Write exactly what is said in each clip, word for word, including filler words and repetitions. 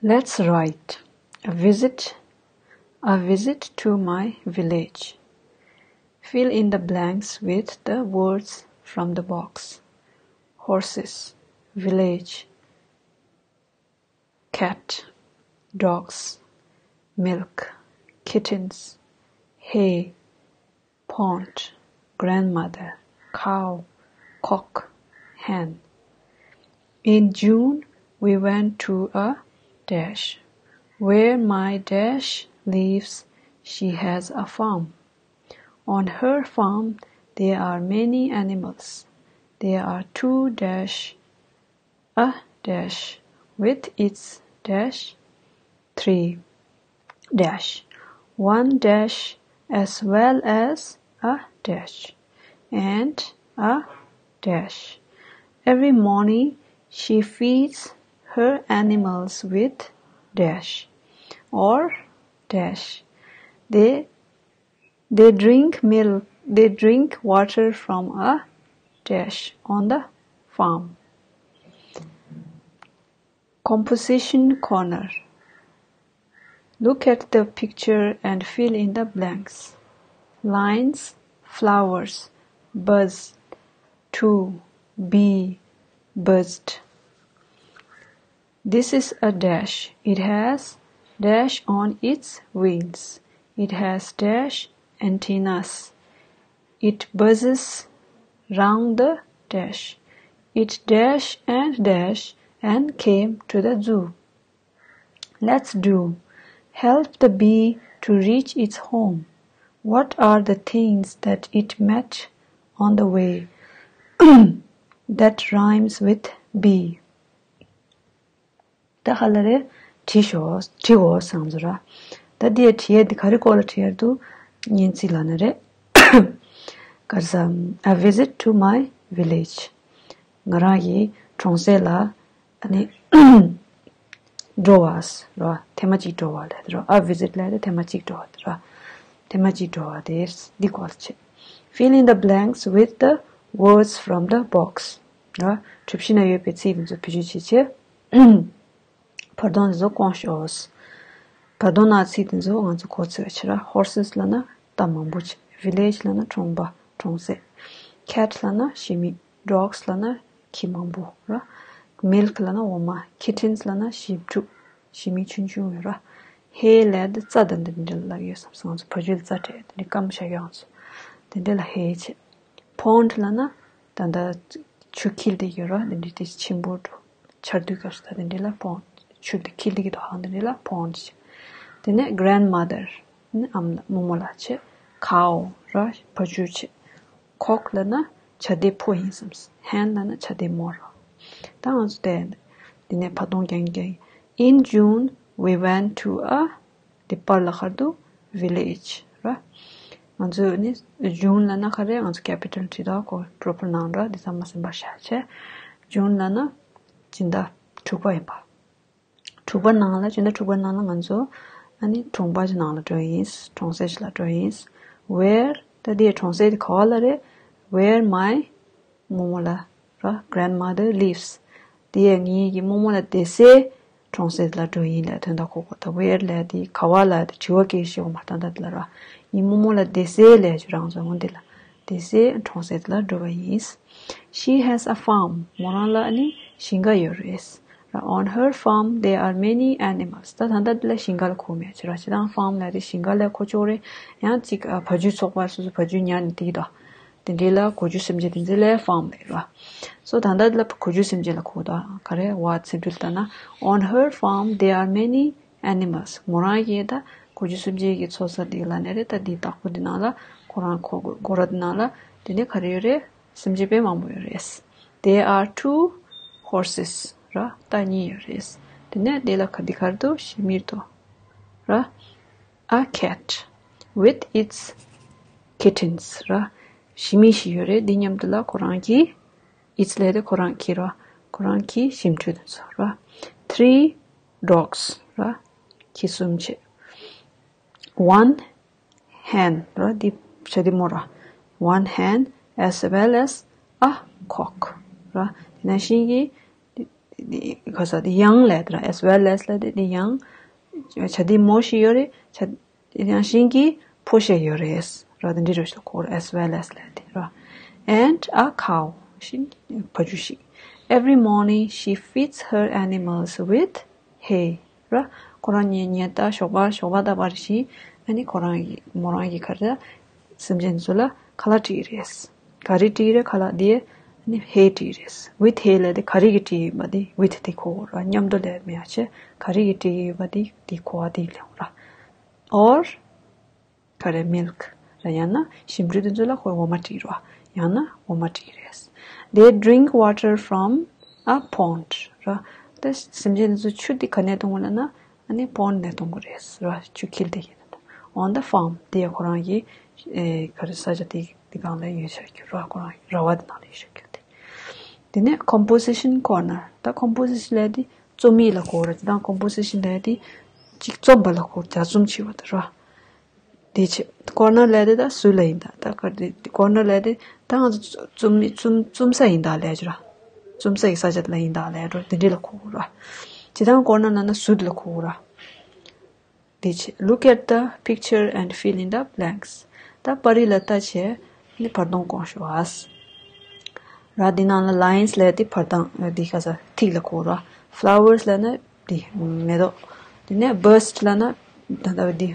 Let's write. A visit, a visit to my village. Fill in the blanks with the words from the box. Horses, village, cat, dogs, milk, kittens, hay, pond, grandmother, cow, cock, hen. In June, we went to a dash. Where my dash lives, she has a farm. On her farm, there are many animals. There are two dash, a dash, with its dash, three dash, one dash, as well as a dash, and a dash. Every morning, she feeds her animals with dash or dash. They, they drink milk, they drink water from a dash on the farm. Composition corner. Look at the picture and fill in the blanks. Lines, flowers, buzz, two, bee, buzzed. This is a dash. It has dash on its wings. It has dash antennas. It buzzes round the dash. It dash and dash and came to the zoo. Let's do. Help the bee to reach its home. What are the things that it met on the way that rhymes with bee? ད་ཧ་ལ་རེ་བྲིས་ཤོག་བྲིས་འོ་སང་ཚོ་ར། ད་འདི་ཡ་བྲིས་ཡ་འདི་ག་རེ་སྐོར་ལ་བྲིས་ཡ་འདུག་སྙན་ཚིག་ལ་ན་རེ། གར་ས། A visit to my village. ང་རང་གི་གྲོང་གསེབ་ལ་ཨ་ནི་འགྲོ་བ་ར། ཐེངས་མ་གཅིག་འགྲོ་བ་ལ་ར། A visit ལ་ཐེངས་མ་གཅིག་འགྲོ་བ་ར། ཐེངས་མ་གཅིག་འགྲོ་བ་དེ་འདི་སྐོར་ལ་བྱེད། Fill in the blanks with the words from the box. ར། གྲུ་བཞི་ན་ཡོད་པའི་ཚིག་དེ་ཚོ་བེད་སྤྱོད་བྱེད་ཆེད། བར་དོ་འདི་ཚོ་སྐོང་ཤོག་བར་དོ་ནང་ཚིག་དེ་ཚོ་ང་ཚོ་གོ་ཚོད་ཆེ་ར། Horses ལབ་ན་རྟ་མང་པོ་ཆེ། Village ལབ་ན་གྲོང་པ་གྲོང་གསེབ། Cat ལབ་ན་ཤི་མི། Dogs ལབ་ན་ཁྱི་མང་པོ་ར། Milk ལབ་ན་འོ་མ། Kittens ལབ་ན་ཞིམ་ཕྲུག་ཞི་མི་ཆུང་ཆུང་ཡོད་ར། Hay ལབ་དེ་རྩྭ་དང་དེ་འདྲ་ལབ་ཡོད་བསམ་སོང་། ང་ཚོ་བ་ཕྱུགས་ལ་རྩྭ་སྤྲད་དེ་འདྲ་སྐམ་བཞག་ཡོད་ང་ཚོ། དེ་འདྲ་ལ་hay བྱེད། Pond ལབ་ན་ད་ལྟ་ཆུ་འཁྱིལ་བསྡད་ཡོད་ར། དེ་འདྲ་དེ་ཆེན་པོ་འགྲོ། ཆར་དུས་སྐབས་སུ་ད་དེ་འདྲ་ལ་pond ཆུ་དེ་འཁྱིལ་བསྡད་ཀྱི་དོ་ཧང་དེ་འདྲ་ལ་pond བྱེད། དེ་ནས་grandmother ནི་ཨམ་ལ་རྨོ་མོ་ལ་བྱེད། Cow ར་བ་ཕྱུགས་བྱེད། Cock ལབ་ན་བྱ་དེ་ཕོ་ཡིན་བསམ། Hen ལབ་ན་བྱ་དེ་མོ་ར། ད་ང་ཚོ་དེ་འདི་ནས་བར་སྟོང་རྐྱང་རྐྱང་། In June, we went to a དེ་པར་ལ་ཁར་དུ་village ར། ང་ཚོ་ནི་June ལབ་ན་ག་རེ། ང་ཚོ་capital བྲིས་དོ་ཁོ་proper noun ར། འདི་ཚང་མ་སེམས་པར་བཞག་བྱས། June ལབ་ན་སྤྱི་ཟླ་དྲུག་པ་ཡིན་པ། དྲུག་པ་ནང་ལ་སྤྱི་ཟླ་དྲུག་པ་ནང་ལ་ང་ཚོ་ཨ་ནི་གྲོང་པ་ཞིག་ནང་ལ་འགྲོ་ཡིན། གྲོང་གསེབ་ཞིག་ལ་འགྲོ་ཡིན། Where ད་དེའི་གྲོང་གསེབ་དེ་ག་བ་ལ་རེད། Where my རྨོ་མོ་ལ་ར། grandmother lives དེ་ཡས་ངའི་གི་རྨོ་མོ་ལ་བསྡད་སའི་གྲོང་གསེབ་ལ་འགྲོ་ཡིན་ལ་དོན་དག་གོ་གོ། ད་where ལ་དེ་ག་བ་ལ་དེ་དྲི་བ་སྐད་ཤེས་གོ་མ་ད་ད་དེ་ལ་ར། ངའི་རྨོ་མོ་ལ་བསྡད་སའི་ལས་ཀྱི་རང་བྱུང་འདི་ལ་བསྡད་སའི་གྲོང་གསེབ་ལ་འགྲོ་བ་ཡིན། She has a farm མོ་རང་ལ་ནི་ཞིང་ཁ་ཡོད་རེད། On her farm there are many animals. ད་ད་ལྟ་འདི་ལ་ཞིང་ཁ་ལ་གོ་མེད་ཅེས་ར། ཅེས་དང་farm ལ་རེད། ཞིང་ཁ་ལ་གོ་ཆོག་རེད། ཡང་གཅིག་ཨ་བ་ཕྱུགས་ཚོགས་པ་སོ་སོ་བ་ཕྱུགས་ཉར་ནས་དེ་གི་དོ། དེ་འདྲའི་ལ་གོ་རྒྱུ་སེམས་ཅན་དེ་ཚོ་ལ་farm ལབ་ར། སོ་ད་ལྟ་འདི་ལ་གོ་རྒྱུ་སེམས་ཅན་ལ་གོ་དོ་ག་རེ་བ་ཚིག་འབྲུ་ལྟ་ན། On her farm there are many animals. མོ་རང་གི་ད་གོ་རྒྱུ་སེམས་ཅན་གྱི་ཚོགས་ས་དེ་ལ་ནི་རེད། ད་དེ་བདག་པོ་དེ་ནང་ལ་ཁོ་རང་ཁོ་སྒོ་ར་དེ་ནང་ལ་དེ་ནས་ག་རེ་ཡོད་རེད། སེམས་ཅན་དཔེ་མང་པོ་ཡོད་རེད། There are two horses ར། རྟ་གཉིས་ཡོད་རེད། དེ་ནས་དེ་ལ་ག་འདི་གར་དུ་ཞི་མིར་དོ་ར། A cat with its kittens ར། ཞི་མི་ཞིག་ཡོད་རེད། འདི་མཉམ་དུ་ལ་ཁོ་རང་གི་its ལས་དེ་ཁོ་རང་གི་ར། ཁོ་རང་གི་ཞིམ་ཕྲུག་དེ་ཚོ་ར། Three dogs ར། ཁྱི་གསུམ་བྱས། One hen ར། འདི་བྱ་དེ་མོ་ར། One hen as well as a cock ར། དེ་ནང་བཞིན་གྱི་ ག་ས་དེ་ཡང་ལས་དེ་ར། as well as ལས་དེ་དེ་ཡང་བྱ་དེ་མོ་ཞིག་ཡོད་རེད། བྱ་ཡང་ཤིང་གི་ཕོ་ཞིག་ཡོད་རེད་ར། དེ་འདྲ་རེད་ཤག་ཁོ་ར། as well as ལས་དེ་ར། and a cow ཤིང་བ་རྒྱུ་ཞིག every morning she feeds her animals with hay ར། ཁོ་རང་ཉིན་ཉིན་ལྟར་ཞོགས་པ་ཞོགས་པ་ལྟ་བར་ཞིག་ཨ་ནི་ཁོ་རང་གི་མོ་རང་གི་ག་རེ་སེམས་ཅན་ཚོ་ལ་ཁ་ལག་སྤྲད་ཀྱི་རེད། ག་རེ་སྤྲད་ཀྱི་རེད། ཁ་ལག་དེ་ཨ་ནི་hay སྤྲད་ཀྱི་རེད། with hay ལས་དེ་ག་རེ་གི་སྤྲད་ཡོད་པ་དེ་with དེ་གོ་ར། མཉམ་དུ་ལས་མེད་ཡ་ཆེ་ག་རེ་གི་སྤྲད་ཀྱི་ཡོད་པ་དེ་དེ་གོ་བ་དེ་ལེན་ར། or ག་རེ་milk ར། ཡང་ན་ཞིམ་འགྲོས་དེ་ཚོ་ལ་ཁོས་འོ་མ་སྤྲད་ར། ཡང་ན་འོ་མ་སྤྲད་ཀྱི་རེད། They drink water from a pond ར། ད་སེམས་ཅན་དེ་ཚོ་ཆུ་དེ་ག་ནས་འཐུང་གི་ལབ་ན་ཨ་ནི་pond ནས་འཐུང་གི་རེད་ར། ཆུ་འཁྱིལ་དེ་ཡིན། on the farm དེ་ཡང་ཁོ་རང་གི་ཨེ་ག་རེ་ས་ཆ་དེ་དེ་སྒང་ལ་ཡོད་ཤག་རྒྱུ་ར། ཁོ་རང་ར་བ་དེ་ནང་ལ་ཡོད་ཤག་རྒྱུ་དེ། དེ་ནས་composition corner ད་composition ལས་དེ་རྩོམ་ཡིག་ལ་གོ་ར། དེ་དང་composition ལས་དེ་གཅིག་རྩོམ་པ་ལ་གོ། ལྗགས་རྩོམ་བྱེད་པ་དེ་ར། དེ་བྱས། corner ལས་དེ་ད་ཟུར་ལ་ཡིན་ད། ད་ག་དེ་corner ལས་དེ་ད་ང་ཚོ་རྩོམ་རྩོམ་རྩོམ་ས་ཡིན་ད་ལས་ཀྱི་ར། རྩོམ་ས་ཡི་ས་ཆ་ལ་ཡིན་ད་ལས་འགྲོ་དེ་འདྲ་ལ་གོ་ར། བྱས་ཙང་corner ལབ་ན་ཟུར་ལ་གོ་ར། དེ་བྱས། Look at the picture and fill in the blanks ད་པར་རིས་ལ་ལྟ་བྱས་ནི་བར་སྟོང་སྐོང་ཤོག་ཨ། ར། འདི་ནང་ལ་lines ལས་དེ་བར་སྟོང་འདི་ག་ས་ཐིག་ལ་གོ་ར། flowers ལབ་ན་འདི་མེ་ཏོག་དེ་ནས་burst ལབ་ན་ད་ལྟ་འདི་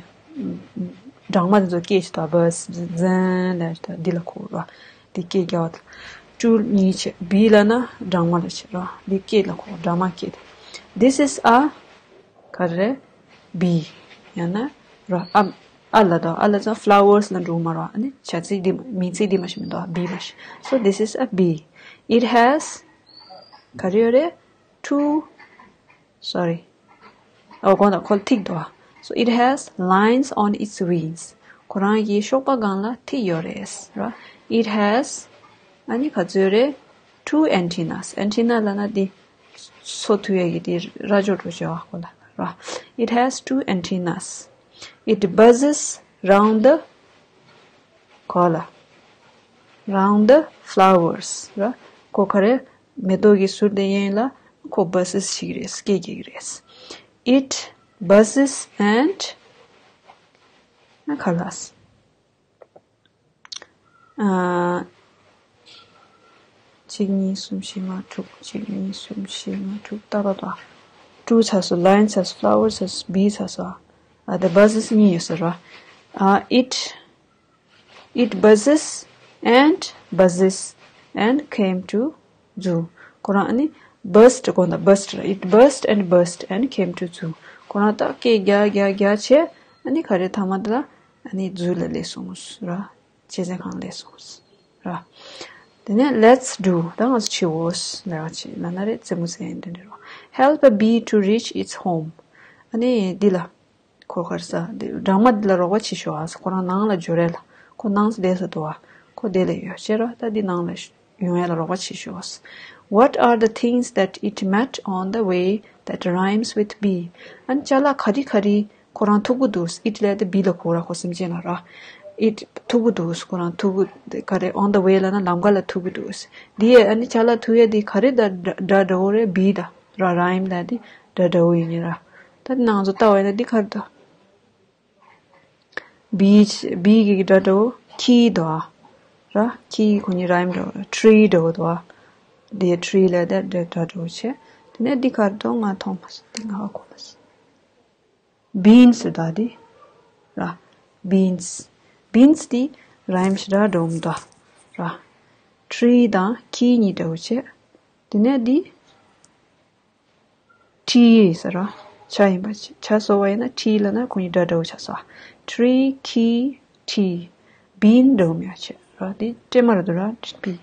སྦྲང་མ་དེ་ཚོ་སྐད་ཅིག་ད་burst ཟན་ལབ་ད་འདི་ལ་གོ་ར། འདི་སྐད་རྒྱག་པ་དང་། ཊུ་གཉིས་བྱས། བི་ལབ་ན་སྦྲང་མ་ལ་བྱེད་ར། འདི་སྐད་ལ་གོ། སྦྲང་མ་སྐད་དེ། This is a ག་རེ་རེད། bee ཡང་ན་ར། ཨ་ཨ་ལ་དང་ཨ་ལ་ཚང་flowers ལ་འགྲོ་མ་ར། ཨ་ནི་བྱ་ཚིག་འདི་མ་མིང་ཚིག་འདི་མ་ཞིག་མི་འདུག bee མ་ཞིག so this is a bee. It has ག་རེ་ཡོད་རེད། two sorry ཨོ་གོང་དང་ཁོ་ཐིག་འདུག so it has lines on its wings ཁོ་རང་གི་གཤོག་པ་སྒང་ལ་ཐིག་ཡོད་རེད་ར། It has ཨ་ནི་ག་ཚོད་རེད། two antennas antenna ལབ་ན་འདི་སོ་ཐུ་ཡ་གི་དེ་ར་ཅོ་ཏོ་བྱ་བ་ཁོ་ལ་ར། It has two antennas. It buzzes round the ག་ལ་round the flowers ར། ཁོ་ག་རེ་མེ་ཏོག་གི་ཟུར་དེ་གཡས་ལ་ཁོ་buzzes བྱེད་ཀྱི་རེད། སྐད་རྒྱག་གི་རེད། It buzzes and ག་ལ། ཨ། གཅིག་གཉིས། གསུམ། བཞི། ལྔ། དྲུག་གཅིག་གཉིས། གསུམ། བཞི། ལྔ། དྲུག་ཏག་ཏག་ཏག two ཚར་སོང་། line ཚར་སོང་། flower ཚར་སོང་། bee ཚར་སོང་། ཨ། the buzzes གཉིས་ཡོད་ས་རེད་བ། ཨ། it it buzzes and buzzes and came to zoo ཁོ་རང་ཨ་ནི་buzzed དགོངས་དག buzzed ར། It buzzed and buzzed and came to zoo ཁོ་རང་ད་སྐད་རྒྱག་རྒྱག་རྒྱག་བྱས་ཨ་ནི་ག་རེ་མཐའ་མ་དེ་ལ་ཨ་ནི་ཛུ་ལ་སླེབས་སོང་ར། གཅན་གཟན་ཁང་སླེབས་སོང་ར། དེ་ནས་let's do ད་ང་ཚོ་བྱེད་འོ་ལས་ཀ་བྱེད་ལབ་ན་རེད། རྩེད་མོ་རྩེ་ཡིན་དེ་འདྲ་རོ། Help a bee to reach its home ཨ་ནི་འདི་ལ། ཁོ་གར་ས་འདི་སྦྲང་མ་འདི་ལ་རོགས་པ་བྱེད་ཤོག་ཨ། ཁོ་རང་ནང་ལ་འབྱོར་རེད་ལ། ཁོ་ནང་བསྡད་ས་འདུག་ཨ། ཁོ་དེ་ལ་ཡོད་ཤེས་ར། ད་འདི་ནང་ལ་ཡོང་ཡ་ལ་རོགས་པ་བྱེད་ཤོག What are the things that it met on the way that rhymes with bee ཨ་ནི་ཅ་ལག་ག་རེ་ག་རེ་ཁོ་རང་ཐུག་གི་འདུག it ལས་དེ་bee ལ་གོ་ར། ཁོ་སེམས་ཅན་ལ་ར། it ཐུག་གི་འདུག་ཁོ་རང་ཐུག་གི་ག་རེ་on the way ལབ་ན་ལམ་ཁ་ལ་ཐུག་གི་འདུག་འདི་ཡས་ཨ་ནི་ཅ་ལག་ཐུག་ཡས་འདི་ག་རེ་ད་འདྲ་འདྲ་བོ་རེད། bee ད་ར་rhyme ལབ་དེ་འདྲ་འདྲ་བོ་ཡིན་ནི་ར། ད་ནང་ཚོ་ལྟ་བ་ཡིན་ན་འདི་ག་རེ་འདུག bee bee གི་འདྲ་འདྲ་བོ་ཁྱི་འདུག་ཨ། ར་ཁྱི་ཁོ་གཉིས་rhyme འདྲ་བོ་tree འདྲ་བོ་འདུག་ཨ། འདི་tree ལབ་དེ་འདྲ་འདྲ་འདྲ་བོ་བྱས། དེ་ནས་འདི་ག་རེ་འདུག་ང་མཐོང་མ་སོང་། འདི་ང་ཧ་གོ་མ་སོང་། beans ད་དེ་ར། beans beans དེ་rhyme ཞེ་དྲག་འགྲོ་མི་འདུག་ར། tree དང་ཁྱི་གཉིས་འདྲ་བོ་བྱས། དེ་ནས་འདི་tree ཟེར་ར། བྱ་ཡིན་པ་བྱས། བྱ་སོ་བ་ཡིན་ན་tree ལབ་ན་ཁོ་གཉིས་འདྲ་འདྲ་བོ་ཆགས་སོང་། tree ཁྱི་tree bean འགྲོ་མི་ཡ་བྱས་ར། དེ་སྤྲེལ་མ་རེད་འདུག་ར། bean